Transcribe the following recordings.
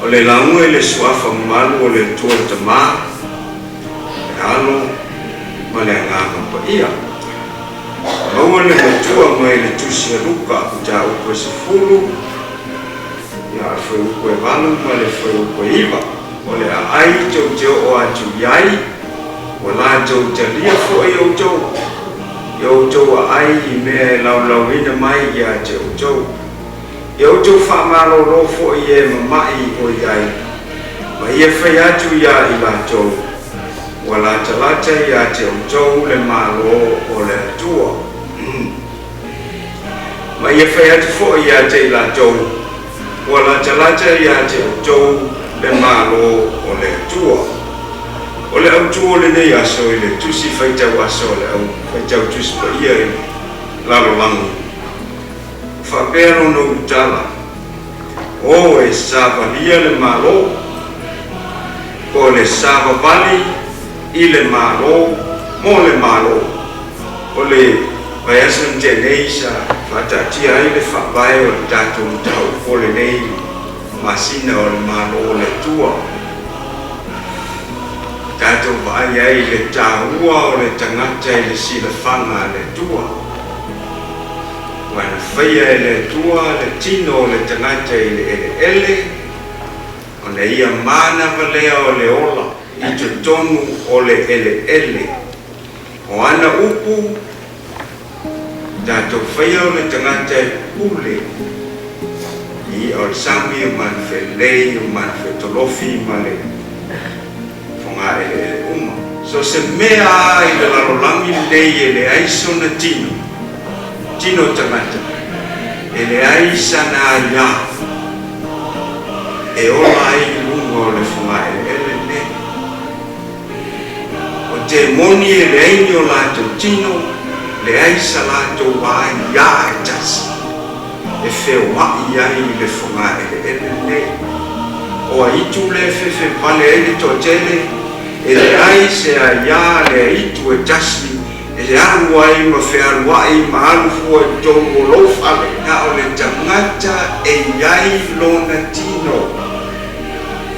O le lauga i le Suafa mamalu o le Atua le Tama, le Alo ma le Agaga Paia. Maua le Matua mai le Tusi a Luka, mataupu e 10, ia o le fuaiupu e 8 ma le fuaiupu e 9. O le aai tou te oo atu i ai, ua latou talia foi outou, i outou aai i mea e laulauina mai ia te outou. Ia outou faamalolo foi i e mama'i o i ai, ma ia fai atu iā i latou, Ua latalata iā te outou le Malo o le Atua. Ma ia fai atu foi iā te i latou, Ua latalata iā te outou le Malo o le Atua. O le autū o lenei aso i le Tusi Faitau Aso a le Au Faitau Tusi Paia i le Lalolagi, Faapea lona ulutala, O e savalia le Malo, po o le savavali i le Malo mo le Malo. O le vaiaso na tea nei sa faataatia ai le faavae o le tatou mataupu o lenei masina o le Malo o le Atua. Tatou vaai ai i le taua o le tagata i le silafaga a le Atua. Ua na faia e le Atua le tino o le tagata i le eleele, ona ia manava lea o le ola i totonu o le eleele. O ana upu, tatou faia o le tagata e pule i i'a o le sami, o manufelelei, o manufetolofi ma le fogaeleele uma. So se mea a i le lalolagi lenei e leai sona tino, tino tagata, e leai sana aiā e ola ai i luga o le fogaeleele lenei. O temoni e leai ni o latou tino, leai sa latou aiā e tasi e feoaʻi ai i le fogaeleele lenei. O aitu le fefe vale ai le toatele, e leai se aiā a le aitu e tasi e alu ai ma fealuai ma alu fua i totonu o lou fale. Na o le tagata e i ai lona tino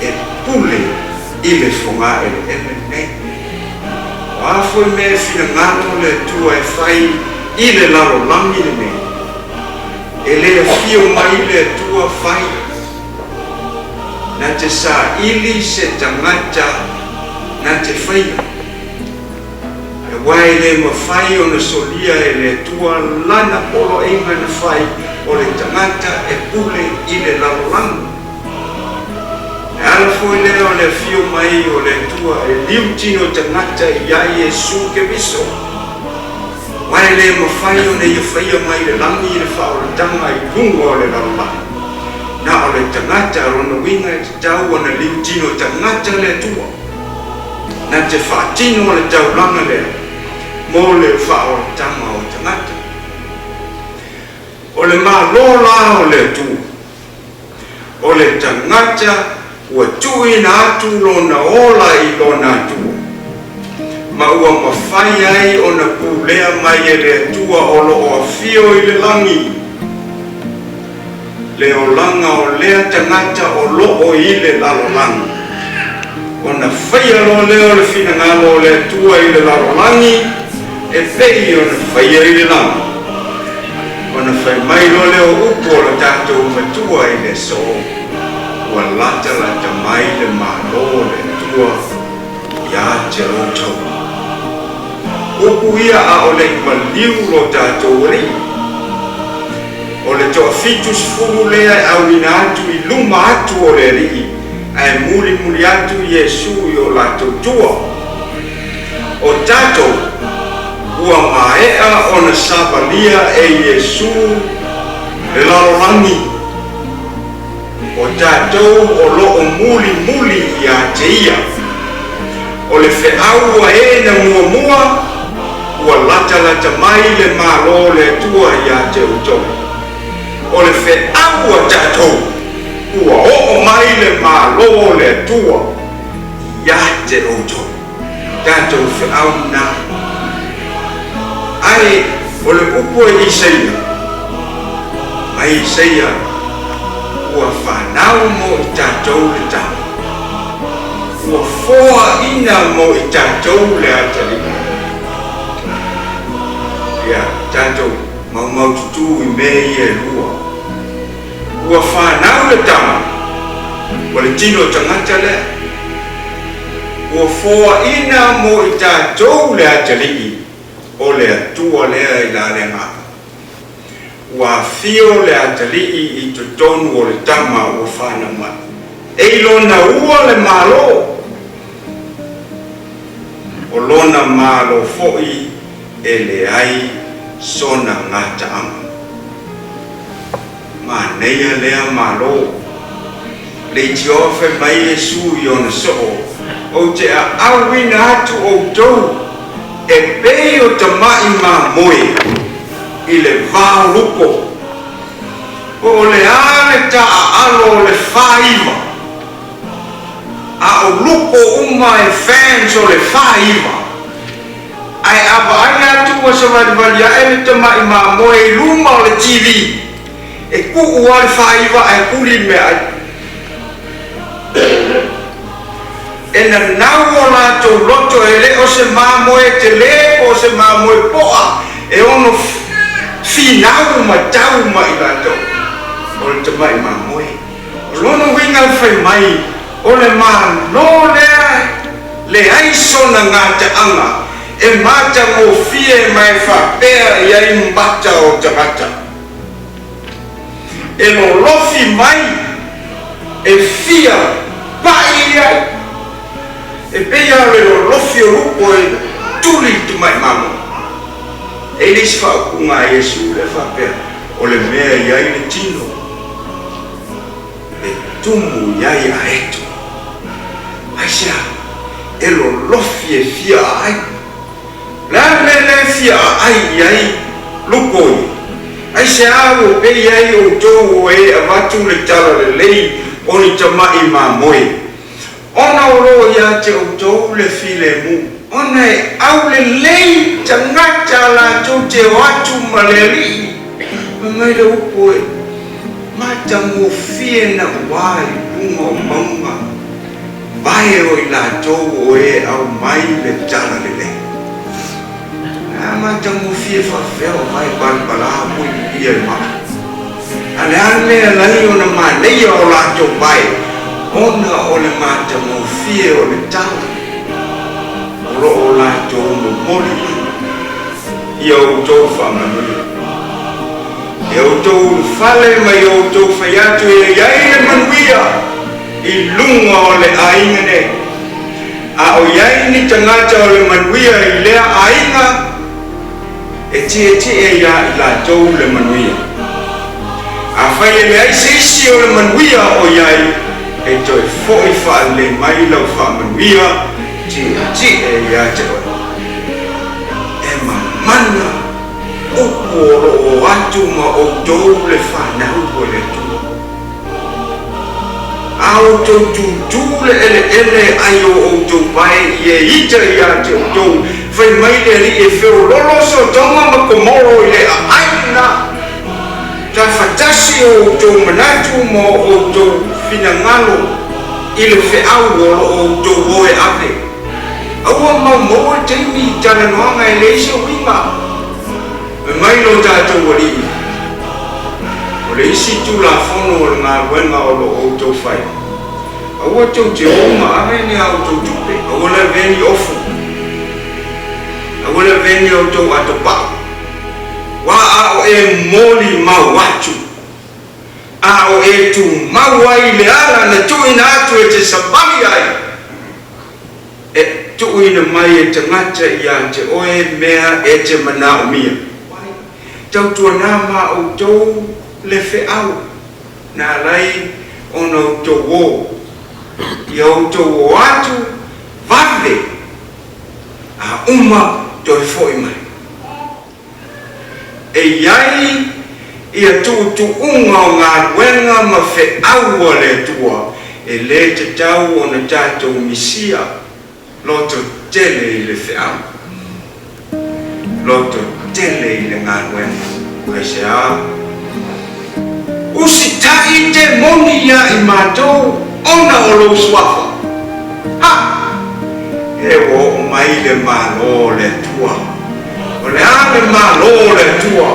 e pule i le fogaeleele lenei. O a foi mea e finagalo le Atua e fai i le lalolagi lenei, e le afio mai le Atua fai. Na te saili se tagata na te faia. Aua e le mafai ona solia e le Atua lana poloaiga na fai o le tagata e pule i le lalolagi. O le ala foi lea o le afio mai o le Atua e liu tino tagata i ai Iesu Keriso. Aua e le mafai ona ia faia mai le lagi le faaolataga i luga o le lalolagi. Na o le tagata, lona uiga e tatau ona liu tino tagata le Atua. Na te faatino le taulaga lea mo le faaolataga o tagata. O le Malo la o le Atua, o le tagata ua tuuina atu lona ola i lona Atua, ma ua mafai ai ona pulea mai e le Atua o lo o afio i le lagi, le olaga o lea tagata o lo o i le lalolagi. Ona faia loa lea o le finagalo o le Atua i le lalolagi, e pei ona faia i le lagi. Ona fai mai loa lea o upu o lo tatou Matua i le aso, Ua latalata mai le Malo o le Atua iā te outou. Upu ia a o le i maliu lo tatou Alii. O le toafitusefulu lea e auina atu i luma atu o le Alii, ae mulimuli atu Iesu i o latou tua. O tatou, ua maea ona savalia e Iesu le lalolagi. O tatou o lo o mulimuli iā te Ia. O le feau ua e na muamua, ua latalata mai le Malo o le Atua iā te outou. O le feau a tatou, ua oo mai le Malo o le Atua iā te outou. Tatou feau na. Ae o le upu a Isaia, mai Isaia, ua fanau mo i tatou le. foaina mo i tatou le atalii. Ia tatou maumaututu i mea ia e lua. Ua fanau le tama, ua le tino tagata lea. Ua foaina mo i tatou le atalii o le Atua lea i la le agaga. Ua afio le atalii i totonu o le tama ua fanau mai. E i lona ua le Malo, o lona Malo foi e leai sona gataaga. Manaia lea Malo. Leitioa fai mai Iesu i ona soo, Ou te aauina atu outou e pei o tama'i mamoe i le vao luko. Po o le a le taaalo o le 49, a o luko uma e fans o le 49. Ae a vaai atu ua savalivali ae le tama'i mamoe i luma o le TV, e kuu lava le 49 ae kuli le meaai. E nanau o latou loto e le o se mamoe telē po o se mamoe po'a e ono finau ma tau ma i latou o le tama'i mamoe. O lona uiga e fai mai o le Malo lea leai sona gataaga e matagofie ma e faapea i ai mata o tagata. E lolofi mai e fia pa'i i ai, e pei lava o le lolofi o luko e tuli i le tama'i mamoe. E i ai le isi faaupuga a Iesu lea faapea, O le mea e i ai le tino, e tumu i ai aeto. Aisea? E lolofi e fia aai. O le a le mea lea e fia aai i ai luko ia? Aisea ua pei ai outou o e avatu le talalelei o ni tama'i mamoe? Ona o lo o ia te outou le filemu, ona e aulelei tagata latou te o atu ma le Alii. Fai mai le upu e matagofie na ua i luga o mauga, vae o i latou o e aumai le talalelei. A matagofie faafefea o vae palapala puipia i mata. A le a le mea e alai ona manaia o latou vae ona o le matagofie o le tala o lo o latou momoli mai ia outou faamanuia. Ia outou ulufale ma ia outou fai atu e i ai le manuia i luga o le aiga nei. A o i ai ni tagata o le manuia i lea aiga, e tietie iā i latou le manuia. Afai e leai se isi o le manuia o i ai, e toe foi faalelei mai lau faamanuia tietie ia te oe. E mamana upu o lo o atu ma outou le fanau o le Atua. A outou tutū le eleele ai o outou pae i e ita iā te outou, fai mai le Alii e feololo Sotoma ma Komoro i le aai lena. Tafatasi o outou manatu ma o outou finagalo i le feau o lo o outou o e ave. Aua maumau e taimi i talanoaga e leai se uiga. Fai mai lo tatou Alii, O le isi Tulafono o le galuega o lo o outou fai, aua tou te o ma ave ni a outou tupe, aua le avea ni ofu, aua le avea ni a outou atopau, uā a o e molimau atu, a o e tumau ai i le ala na tuuina atu e te savali ai. E tuuina mai e tagata ia te oe mea e te manaomia. Tautuanā ma outou le feau na alai ona outou o, ia outou o atu vave a uma toe foi mai. E i ai ia tuutuuga o galuega ma feau a le Atua e lē tatau ona tatou misia loto tele i le feau, loto tele i le galuega. Aisea? Usitai te moni iā i matou ona o lou suafa. Ha! E ua oo mai le Malo o le Atua. O le a le Malo o le Atua?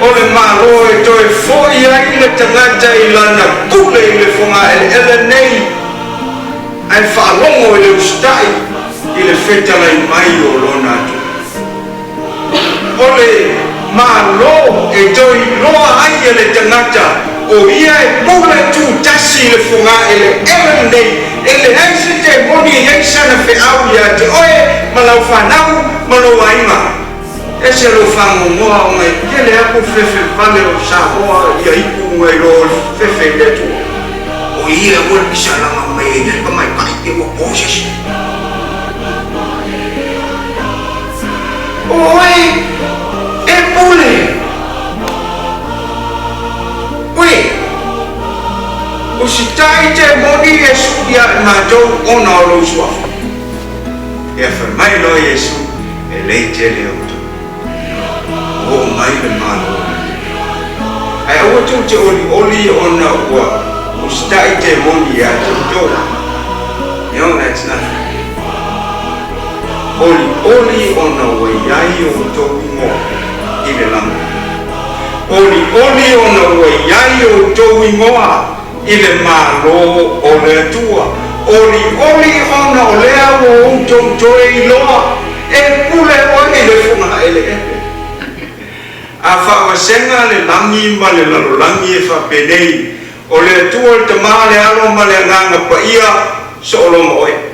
O le Malo e toe foi ai le tagata i lana pule i le fogaeleele nei, ae faalogo i le usitai i le fetalai mai o lona Atua. O le Malo e toe iloa ai e le tagata o ia e pule tutasi i le fogaeleele lenei, e leai se temoni e i ai sana feau ia te oe ma lau fanau ma lou aiga. Ese lou fagogoa ona e tele atu fefe vale o Samoa ia ipu nai lo le fefe i le Atua. O ia ua le pisalaga mai ai tamaitai te ua po se isi. O oe e pule. Oe, usitai temoni e suʻu ia i matou ona o lou suafa. Ia fai mai loa Iesu, E lei tele outou. Ua oo mai le Malo o le Atua. Ae aua tou te olioli ona ua usitai temoni ia te outou. No, that's nothing. Olioli ona ua i ai outou igoa i le lagi. Olioli ona ua i ai outou igoa i le Malo o le Atua. Olioli ona o lea ua outou toe iloa e pule oe i le fogaeleele. A faavasega le lagi ma le lalolagi e faapenei, O le Atua le Tama, le Alo ma le Agaga Paia, sooloma oe.